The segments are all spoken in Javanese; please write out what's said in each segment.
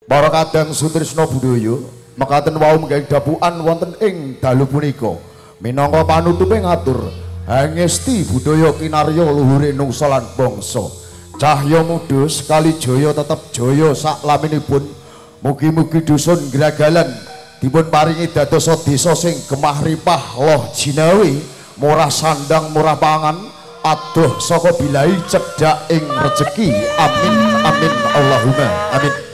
Para kadang sutrisna budaya mekaten wau menggawe dapukan wonten ing dalu punika minangka panutupe ngatur hangesti budaya kinarya luhure nungsa lan bangsa. Cahya muda sekali jaya tetep jaya saklaminipun. Mugi-mugi dusun Gragalan dipun paringi dadosa desa sing gemah ripah loh jinawi, murah sandang murah pangan, adoh saka bilai cedhak ing rejeki. Amin amin Allahumma amin.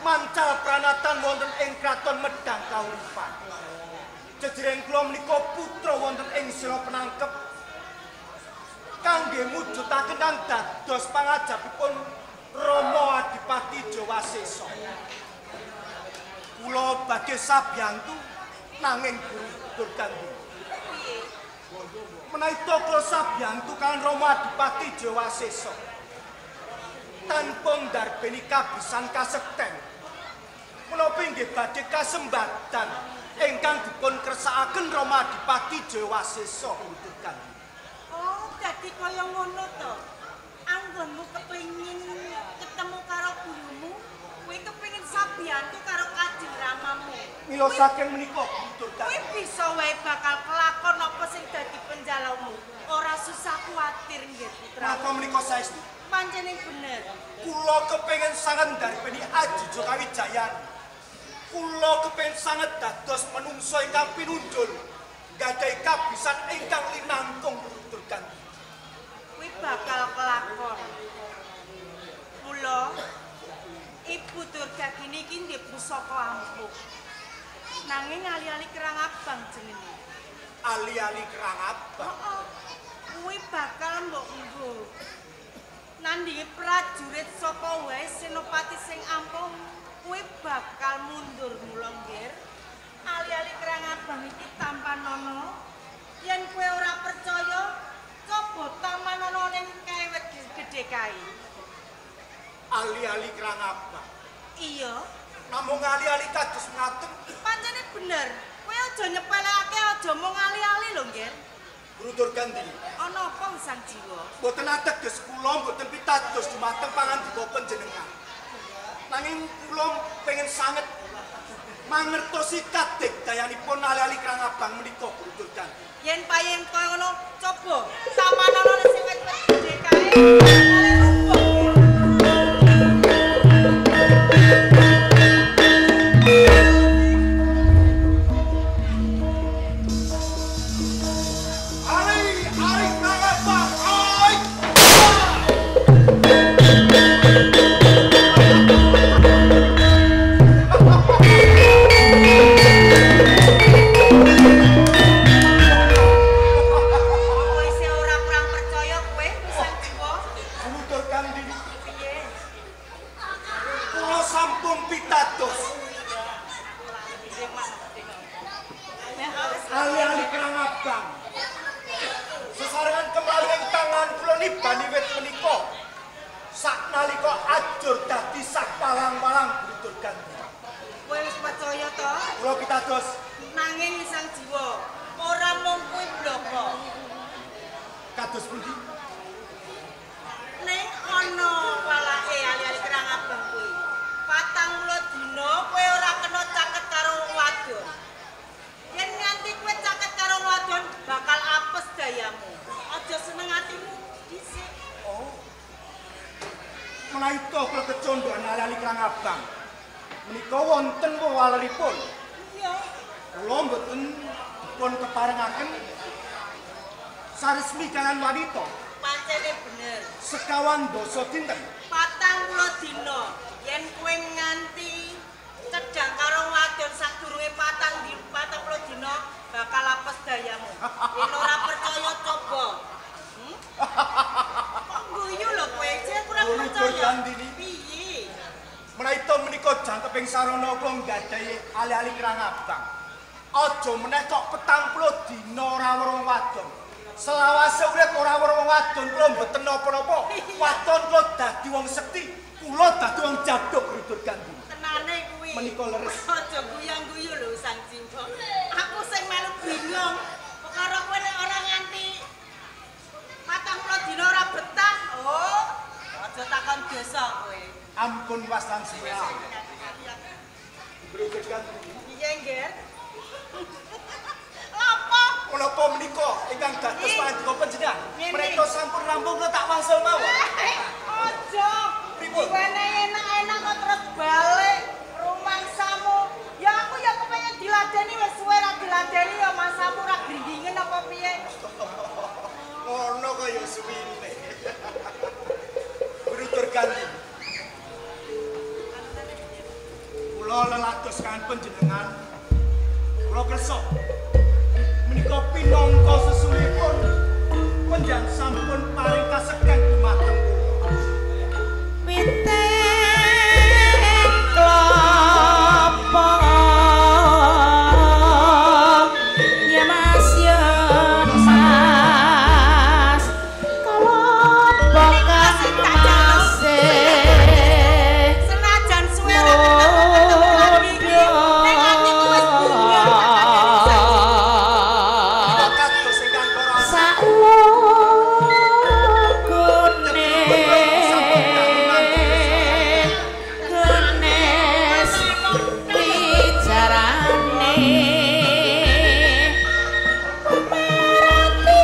Mancal pranatan wonten ing kraton Medang Kauripan. Jejering kula menika putra wonten ing Sela Penangkep kangge mujudaken kang dados pangajapipun Rama Adipati Jawasesa. Kula badhe sabiyantu nanging Guru Durgandini. Piye? Menawi kula sabiyantu kaliyan Rama Adipati Jawasesa tanpa ndarbeni kabisan kasekten, menapa inggih badhe kasembadan ingkang dipun kersakaken Rama Adipati Jawasesa Guru Durgandini. Oh, dadi kaya ngono to. Anggonmu kepengin ketemu karo gurumu, kowe kepengin sabiyantu karo Kanjeng Ramamu. Mila saking menika Guru Durgandini. Kowe bisa wae bakal kelakon apa sing dadi penjalukmu. Ora susah kuwatir nggih putra. Napa menika saestu? Pancene bener. Kula kepengin sanget ndarbeni aji Jokawijayan. Kula kepengin sanget dados menungso ingkang pinunjul, nggadahi kabisan ingkang linangkung Guru Durgandini. Kuwi bakal kelakon. Mula Ibu Durgagini iki ndek pusaka ampuh. Nanging ali-ali kerang abang jenenge. Ali-ali kerang abang. Heeh. Kuwi bakal mbok nggo. Nandingi prajurit sapa wae senopati sing ampuh kuwi bakal mundur mula nggir. Ali-ali kerang abang iki tampanono. Yen kowe ora percaya, coba tamanono ning kae wit gedhe kae. Ali-ali kerang abang. Iya. Namung ali-ali kados ngaten. Pancene bener. Kowe aja nyepelekake, aja mung ali-ali lho, Nggir. Guru Durgandini. Ana apa Sang Jiwa? Mboten ateges kula mboten pitados dumateng pangandika panjenengan. Nanging kula pengen sanget mangertosi kadigdayanipun ali-ali kerang abang menika Guru Durgandini. Yen payeng kaya ngono, coba tamanono sing wit-wit gedhe kae. Oleh rubuh. Ali-ali kerang abang. Oi! Kowe isih ora kurang percaya kowe Sang Jiwa? Guru Durgandini, Piye? kula sampun pitados ali-ali kerang abang. Sesarengan kembali ing tangan kula nibani wit menika. Saknalika ajur dadi sak palang-palang Guru Durgandini. Kowe wis percaya to? Kula pitados Nanging Sang Jiwa, ora mung kuwi bloko. kados pundi? Ning ana walake ali-ali kerang abang kuwi. 40 dina kowe ora kena caket karo wong wadon. Yen nganti kowe caket karo wong wadon bakal apes dayamu. Aja seneng atimu dhisik. Oh. Menawi to kula kecondhoan ali-ali kerang abang. Menika wonten wewaleripun. Iya. Kula mboten dipun keparengaken saresmi kalian wanita Pancene bener. sekawan dasa dinten. 40 dina yen kowe nganti cedhak karo wadon sadurunge 40 dina bakal apes dayamu. Yen ora percaya coba. Hmm? Kok guyu lho kowe, jek kurang Guru percaya. Durgandini. Piye? Menawi to menika jangkeping sarana kula nggadahi ali-ali kerang abang. Aja meneh kok 40 dina ora weruh wadon. Selawase urip ora weruh wong wadon kula mboten napa-napa. Wadon kula dadi wong sekti, kula dadi wong jaduk Guru Durgandini. Tenane kuwi. Menika leres. Aja guyang-guyu lho Sang Jiwa. Aku sing melu bingung. Perkara kowe nek ora nganti 40 dina ora betah. Oh, aja takon dosa kowe. Ampun wastan suwe. Guru Durgandini. Iya, Ngger. Lapa? Menapa menika ingkang dados pangandika panjenengan? Ngene. Menika sampun rampung kula tak wangsul mawon. Aja. Pripun? Diwenehi enak-enak kok terus balik rumangsamu. Ya aku ya kepengen diladeni wis suwe ra diladeni ya masamu ra gringgingen apa piye. Ngono kaya suwine. Guru Durgandini. Kula lelados kaliyan panjenengan. Kula kersa menika pinangka sesulipun panjenengan sampun paring kasekten dumateng kula. Witing klopo ya Mas ya Mas klopo kasih senajan suwe ora ketemu lagi iki ning atiku wis bunga. Kados ingkang kula Saklogone genes wicarane marati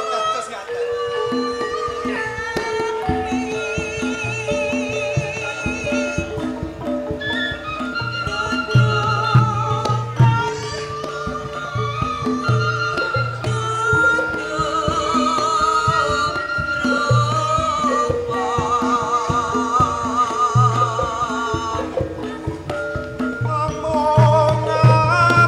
kados ngaten. Among ati wali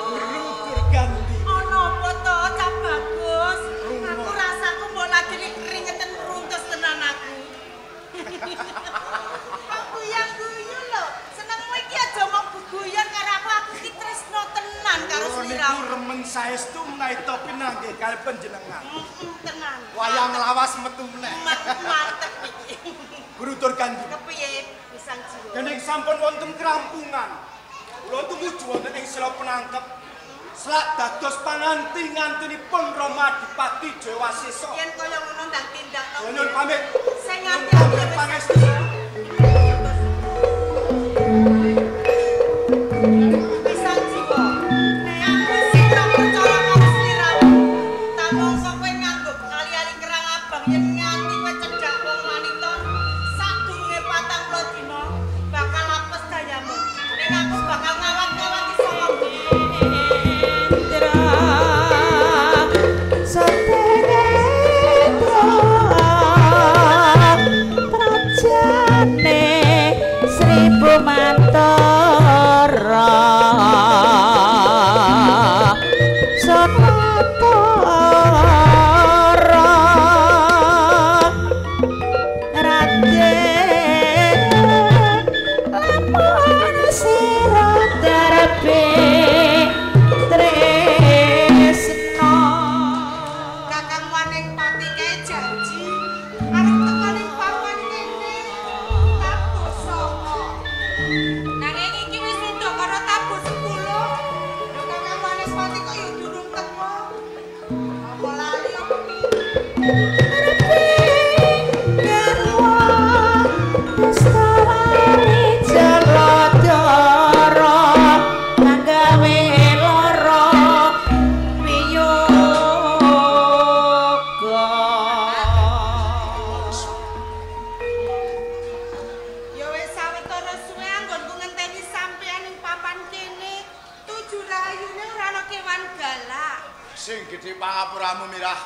Rugur Gandhi. Ana apa to, Cak Bagus? Aku rasaku mbok ladine keringeten runtus tenan aku. Kok guyang-guyu lho. Senengmu iki aja mung guguyon karo aku, aku iki tresno tenan karo Kula niku sliramu. remen saestu menawi to pinanggih kalih panjenengan. Tenan. Wayang lawas metu meneh. Mantep iki. Guru Durgandhi. Kepiye pisang jiwa? Dening sampun wonten kerampungan. Kula tumuju wonten ing sela penangkep. Selak dados panganti ngantinipun Rama Adipati Jayawasesa. Yen kaya ngono ndang tindakno. Kula nyuwun pamit. Sing ati-ati ya wis. Pangestu. Pisang jiwa. Aku sing ora percaya karo sliramu. Tak mongso kowe nganggo kali-kali kerang abang yen nganti kowe cedhak wong wanita sadurunge 40 dina bakal apes dayamu. Ning aku bakal ngawat-ngawati saka Indra Satenetra Prajane Sri Mantara Sonwatara Raden lamun sira darbe tresna. Kakang Waning Pati kae janji arep teko ning papan kene tabuh 9. Nanging iki wis entuk karo tabuh 10. Lho Kakang Waning Pati kok ya durung teko. Apa lali apa piye? Garwa Destawari Jaladara nggawe lara wiyoga. Ya wis sawetara suwe anggonku ngenteni sampeyan ning papan Sing gedhe pangapuramu Mirah.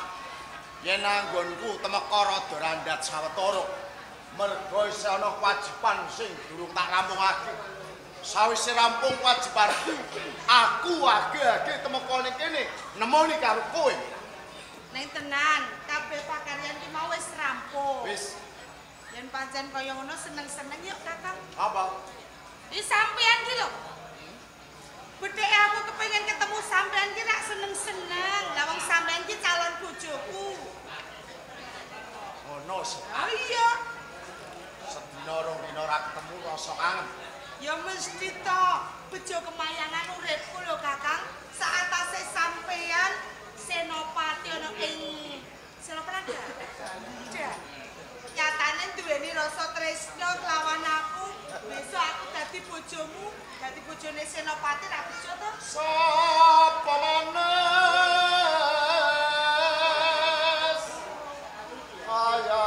Yen anggonku temeka rada randhat sawetara. Mergo isih ana kewajiban sing durung tak rampungake. Sawise rampung kewajibanku, aku age-age temeka ning kene nemoni karo kowe. Ning tenan, kabeh pakaryan ki mau wis rampung. Wis. Yen pancen kaya ngono seneng-seneng yuk Kakang. Apa? Iki sampean ki lho. Bedheke aku kepengin ketemu sampean ki rak seneng-seneng. Lah wong sampean ki calon bojoku. Ngono sih. Ah iya. Sedina rong dina ora ketemu rasa kangen. Ya mesti to, bejo kemayangan uripku lho Kakang. Saatase sampean Senopati ana ing Senopati. Nyatane duweni rasa tresna kelawan aku. Besok aku dadi bojomu, dadi bojone Senopati ra bejo to? Sapa manes kaya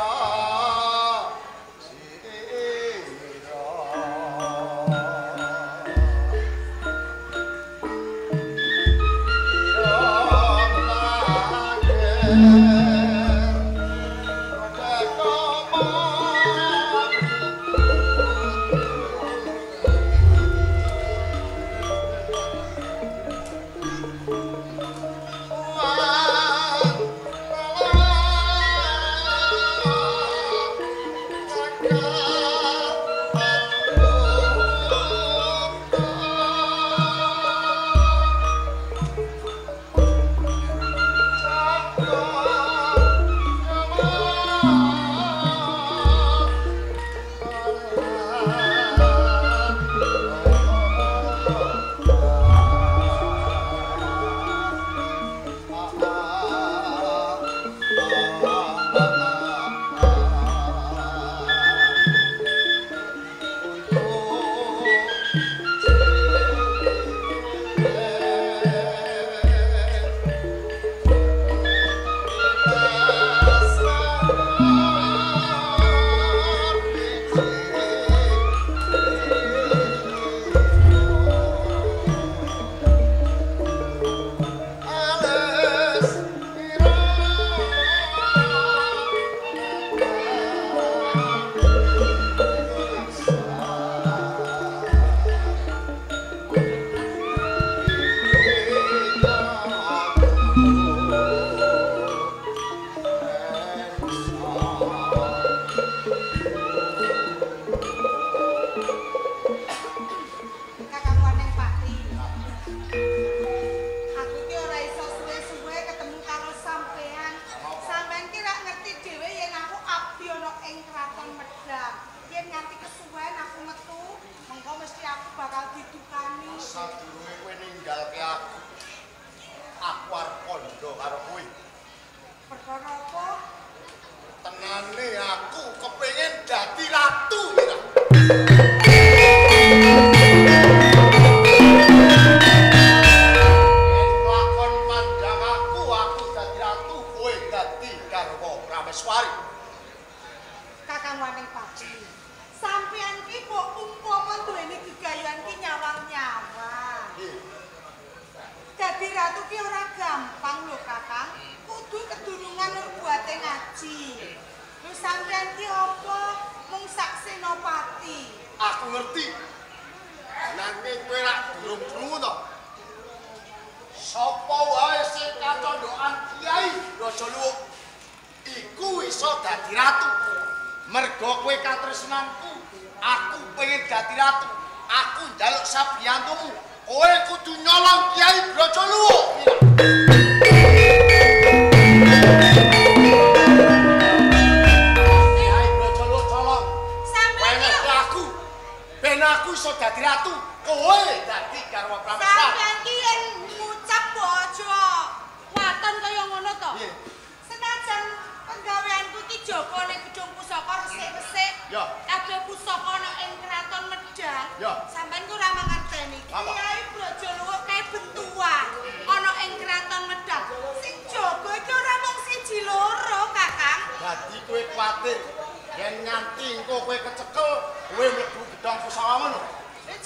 sira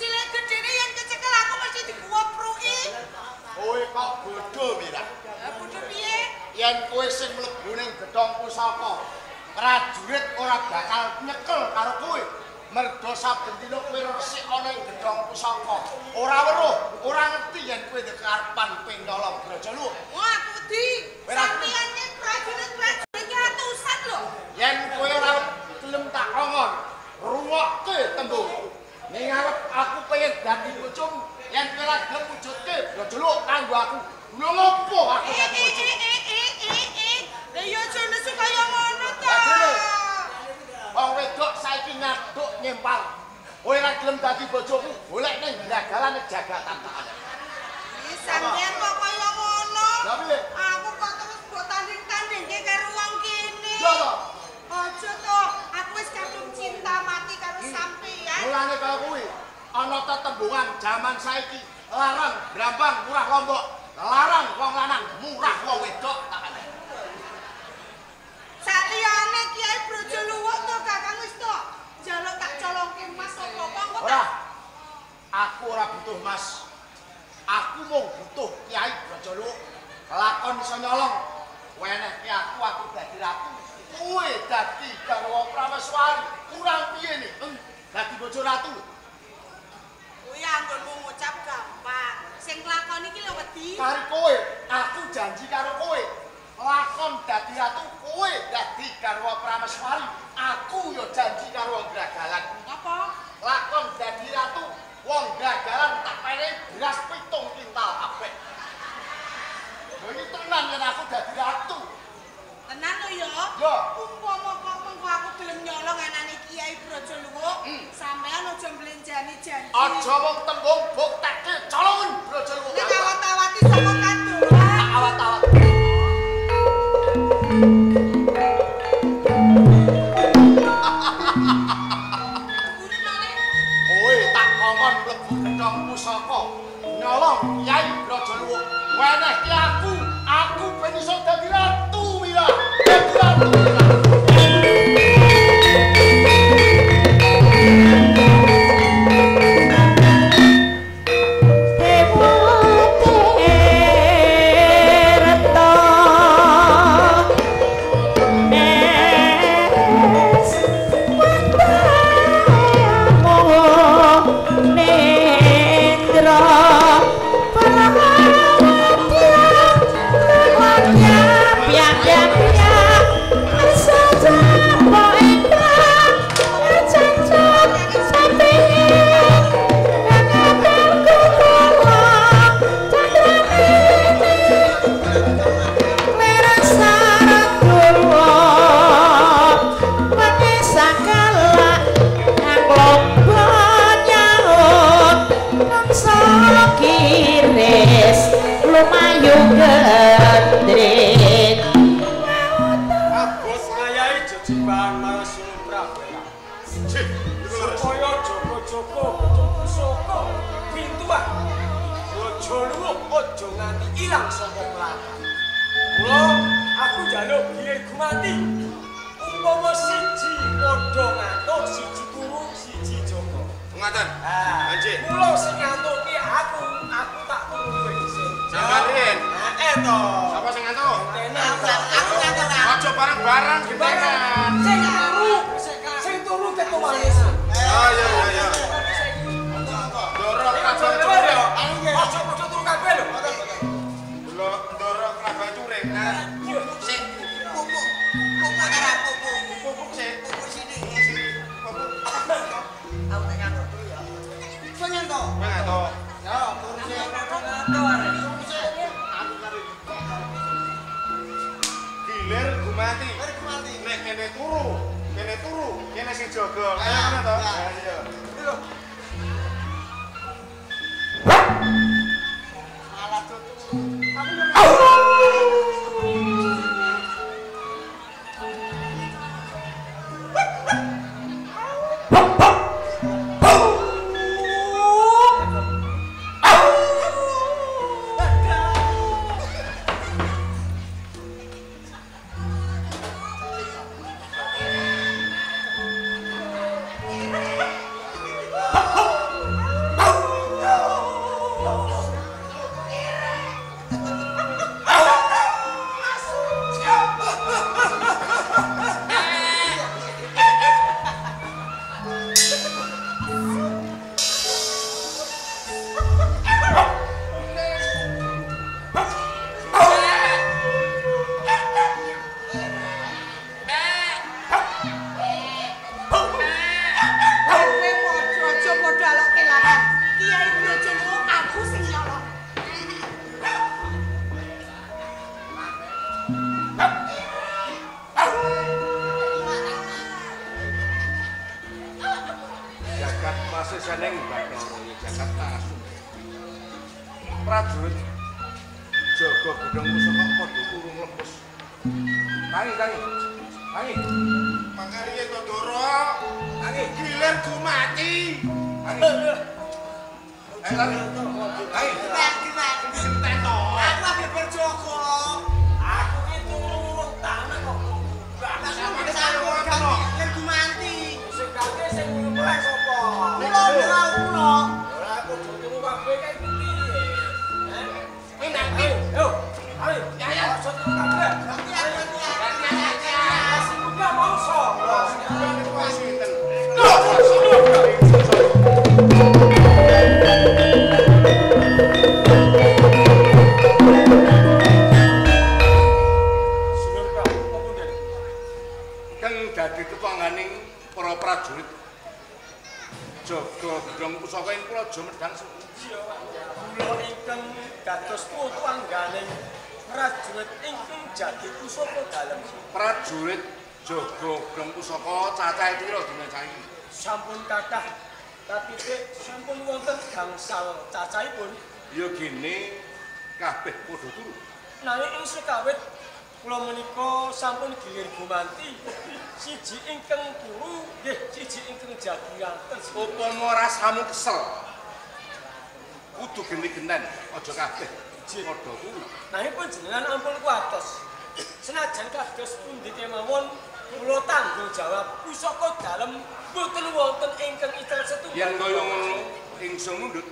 Cilik gedene yen kecekel aku mesti dikuwopruki. Kowe kok bodho, Mirah? Yen kowe sing mlebu ning gedhong pusaka, prajurit ora bakal nyekel karo kowe. Mergo saben dina kowe resik ana ing gedhong pusaka. Ora weruh, ora ngerti yen kowe ndek karepan ping nyolong Brajaluwuk. Wah, aku wedi. Sampeyan iki prajurit-prajurit ki atusan lho. Yen kowe ora gelem tak kongkon, rungokke tembungku. Ning arep aku pengen dadi bojomu, yen kowe ora gelem wujudke Brajaluwuk kanggo aku, lho ngopo aku dadi bojomu? Lah ya aja nesu kaya ngono ta. Wong wedok saiki ngaduk nyempal. Kowe ora gelem dadi bojoku, golek ning gragalan jagatan tak. Ih, sampeyan kok kaya ngono? Lah piye? Aku kok terus mbok tanding-tandingke karo wong kene. Yo to. Aja to, aku wis kadung cinta mati karo sampeyan. Mulane kaya kuwi, ana tetembungan jaman saiki, larang brambang murah lombok, larang wong lanang murah wong wedok tak kandhani. Saliyane Kiai Brajaluwuk to Kakang wis to. Njaluk tak colongke mas apa-apa engko tak. Ora. Aku ora butuh mas. Aku mung butuh Kiai Brajaluwuk. Lakon iso nyolong. Wenehke aku dadi ratu. Kowe dadi garwa prameswari. Kurang piye nih? Dadi bojo ratu. Kuwi anggonmu ngucap gampang. Sing nglakoni iki lho wedi. Karo kowe, aku janji karo kowe. Lakon dadi ratu, kowe dadi garwa prameswari. Aku yo janji karo wong Gragalan. Apa? Lakon dadi ratu, wong Gragalan tak penehi beras 7 kintal kabeh. Lho iki tenan yen aku dadi ratu. Tenan lho ya. Yo. Umpama kok mengko aku gelem nyolong anane Kiai Brajaluwuk, sampean aja mblenjani janji. Aja mung tembung buktekke colongen Brajaluwuk. Nek awat-awati saka kadohan. Tak awat-awat. Kowe tak kongkon mlebu gedhong pusaka, nyolong Kyai Brajaluwuk. Wenehke aku ben iso dadi ratu Mira. Dadi ratu Mira. Hah? Kiai Brojolo aku sing nyolong. Jagat masih seneng Bathara ya jagat langsung. Prajurit jaga gedhong pusaka padha turu nglepus. Tangi tangi. Tangi. Mangkariye to Ndara. Tangi. Gilir gumati. Tangi. Ayo tangi. Tangi. Mati. Aku lagi berjogo. Aku ki turu urut tanah kok. Aku gilir gumanti. Sing ganti sing mulai sapa? Kula ora kula. Ora kudu turu kabeh kae piye? Heh. Ayo, yo. Ayo, ya ya, aja turu kabeh. Sing munggah mongso. Sinuwun Prabu, apa ndek? Kang dadi tetangganing para prajurit jaga gedhong pusaka ing Praja Medang. Kula ingkang dados putu angganing prajurit ingkang jati pusaka dalem. Prajurit jaga gedhong pusaka cacahe pira dina saiki? Sampun kathah, katitik sampun wonten gangsal cacahipun. Ya gene kabeh padha turu. Nanging ing sekawit kula menika sampun gilir gumanti. Siji ingkang turu nggih siji ingkang jagiranten. Upama rasamu kesel, kudu geni-genen, aja kabeh padha turu. Nanging panjenengan ampun kuwatos. Senajan kados pundi kemawon kula tanggung jawab pusaka dalem boten wonten ingkang ical setunggal. Yen kaya ngono ingsun mundhut.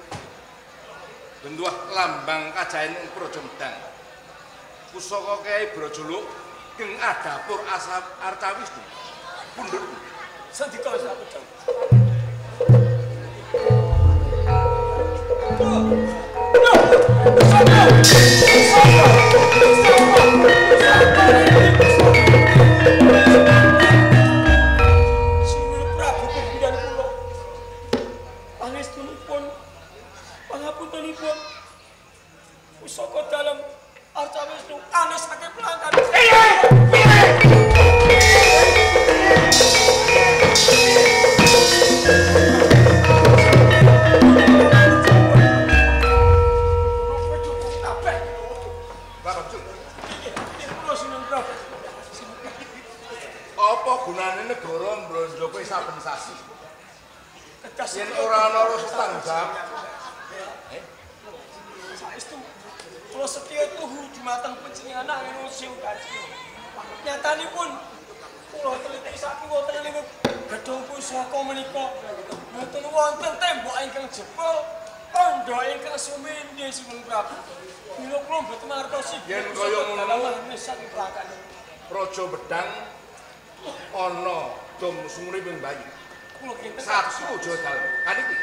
Bentuah lambang kajayan ing Praja Medang. Pusaka Kyai Brojoluk keng adapur Arca Wisnu. Pundhut. Sendika sampun jawab. Sinuwun Prabu pimpinan kula. Pangestunipun, pangapuntenipun pusaka dalem Arca Wisnu anes saking pelanggan. Apa gunane negara mblonjo kowe saben sasi? Yen ora ana rasa tanggung jawab. Saestu kula setya tuhu dumateng panjenengan nanging sing kaji. Nyatanipun kula teliti saking wonten ing gedhong pusaka menika mboten wonten tembok ingkang jebol, tandha ingkang sumindhi Sinuwun Prabu. Mila kula mboten mangertosi yen kaya ngono saking pelakane. Praja Medang ana dom sumure ping bayi. Kula kinten Satu aja dalem. Kan iki.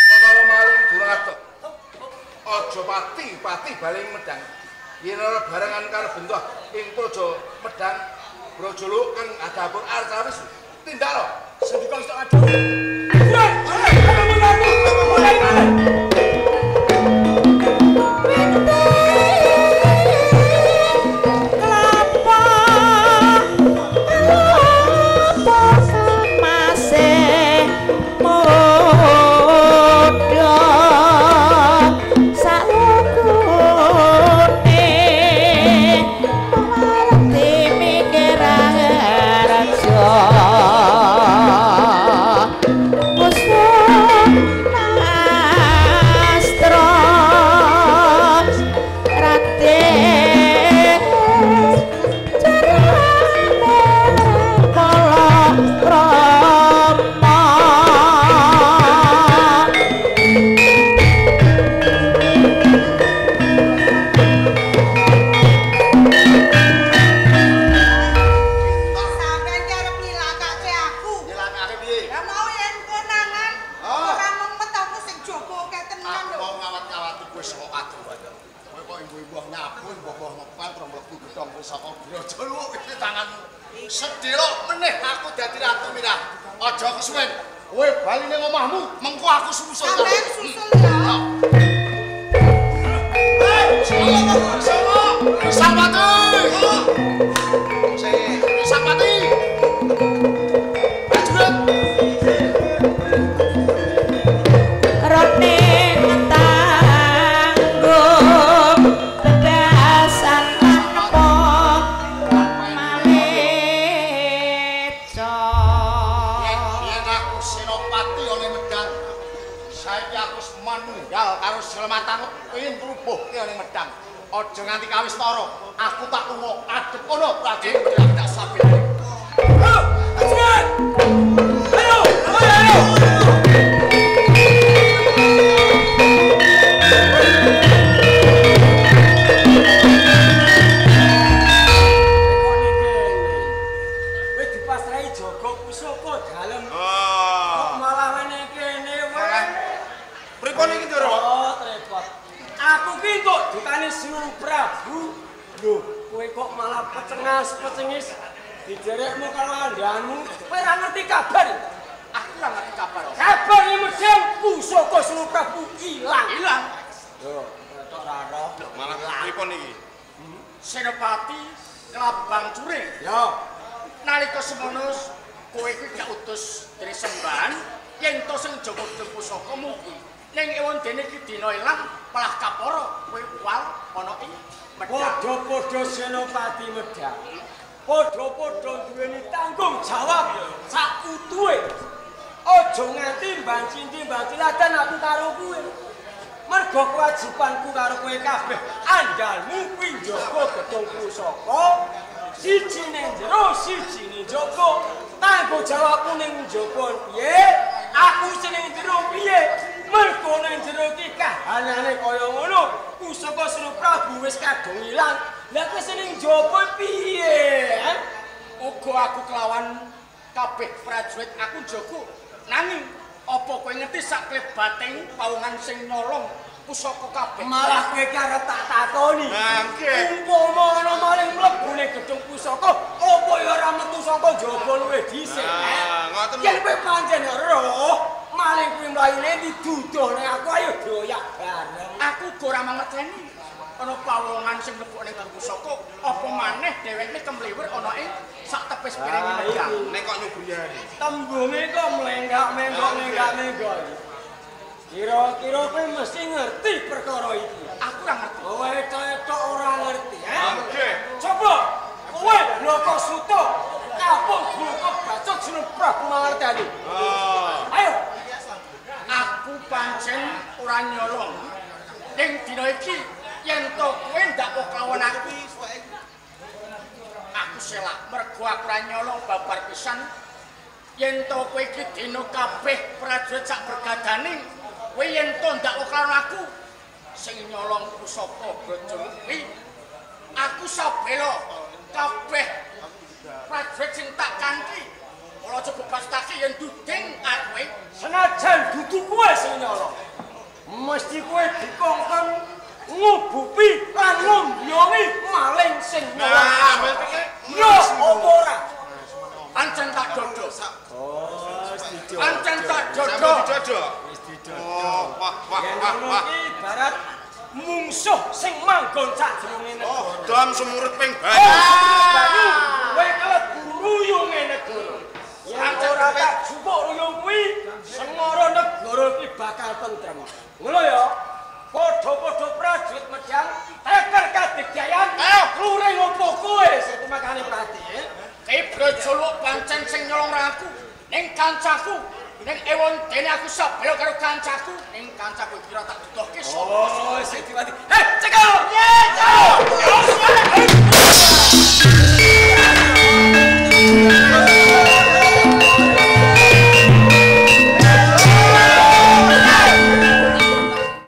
Menawa maling durung adoh. Aja pati-pati bali Medang. Yen ora barengan karo bentuh ing Praja Medang, Brojoluk kang adapur Arca Wisnu. Tindaklo. Sendika wis tak aduh. Mulai, mulai. Masih muda salukune marti mikir raja musuh astra Raden carane kala krama. Sampeyan ki arep nyilakake aku. Nyilakake piye? Lah mau yen konangan Oh. ora memet aku sing jaga akeh tenan Aku lho. mau ngawat-ngawati kowe saka kadohan. Kowe kok imbuh-imbuh nyabu, imbuh-imbuh ngepel terus mlebu gedhong pusaka Brojoluk iki tanganmu. Sedelok meneh aku dadi ratu Mirah. Aja kesuwen. Kowe bali ning omahmu, mengko aku susul. Sampeyan susul ya. Sapati. Sapati. Prajurit. Rone tanggung bebasan tanpa maleca. Yen aku Senopati oleh Medang, saiki aku wis manunggal karo Selmatang pengen ngrubuhke oleh Medang. Aja nganti kawistara, aku tak lunga adep kono prajurit Medang tak sabene. Ayo, prajurit. Ayo, ayo. Wis dipasrahi jaga pusaka dalem. Kok malah ngene kene wae. Pripun iki, Ndoro? Oh, repot. Aku ki entuk dukane Sinuwun Prabu. Lho, kowe kok malah pecengas-pecengis diderekmu karo andhanmu. Kowe ora ngerti kabar. Aku ora ngerti kabar. Kabar iki medheng pusaka Sinuwun Prabu ilang. Ilang. Lho, ketok ora roh. Malah pripun iki? Senopati Klabang Curing. Ya, Nalika semono kowe kuwi gak utus dening sembahan yen to sing jaga gedung pusakamu kuwi. Ning ewon dene iki dina ilang malah kapara kowe uwal ana ing Medang. Padha-padha Senopati Medang. Padha-padha duweni tanggung jawab sak utuhe. Aja nganti mbancinti-mbanci ladan aku karo kowe. Mergo kewajibanku karo kowe kabeh, andalmu kuwi njaga gedung pusaka. Siji ning jero, siji ning njaba. Tanggung jawabmu ning njaba piye? Aku sing ning jero piye? Mergo ning jero iki kahanane kaya ngono, pusaka Sinuwun Prabu wis kadung ilang. Lah kowe sing ning njaba piye? Uga aku kelawan kabeh prajurit aku njaga. Nanging apa kowe ngerti sak klebating pawongan sing nyolong pusaka kabeh? Malah kowe ki arep tak takoni. Nggih. Umpama ana maling mlebu ning gedung pusaka, apa ya ora metu saka njaba luwih dhisik? Nah, ngoten lho. Yen kowe pancen roh, maling kuwi mlayune diduduhne aku, ayo doyak bareng. Aku uga ora mangerteni ana pawongan sing mlebu ning gedung pusaka, apa maneh dheweke kemliwir ana ing sak tepis piring Medang. Nek kok nyubriyane. Tembunge kok mlenggak-menggok mlenggak-menggok iki. Kira-kira kowe mesti ngerti perkara iki. Aku ora ngerti. Kowe etok-etok ora ngerti, eh? Nggih. Coba kowe Bloko Suto kapung buka bacot Sinuwun Prabu mangerteni. Ayo. Aku pancen ora nyolong. Ning dina iki yen to kowe ndak kelawan aku, aku selak mergo aku ora nyolong babar pisan. Yen to kowe iki dina kabeh prajurit sak bergadane, kowe yen to ndak kelawan aku sing nyolong pusaka Brajul kuwi, aku sabela kabeh prajurit sing tak kanthi. Kala coba pastake yen duding kowe. Senajan dudu kowe sing nyolong, mesti kowe dikongkon ngubupi lan ngombyongi maling sing nyolong. Yo apa ora? Pancen tak dodo. Oh, wis didodo. Pancen tak dodo. Didodo. Wis didodo. Oh, wah wah Yen wah ngono wah. iki ibarat mungsuh sing manggon sajrone negara. Oh, dam sumurut ping Oh, banyu. banyu, kowe kelebu ruyunge negara. Yen ora tak jupuk ruyung kuwi, sengara negara iki bakal tentrem. Ngono ya. Padha-padha prajurit Medang teker kadigdayan, kluring opo kowe sing tumakane pati, eh? Ki Brajuluk pancen sing nyolong ra aku, ning kancaku, ning ewon dene aku sabela karo kancaku.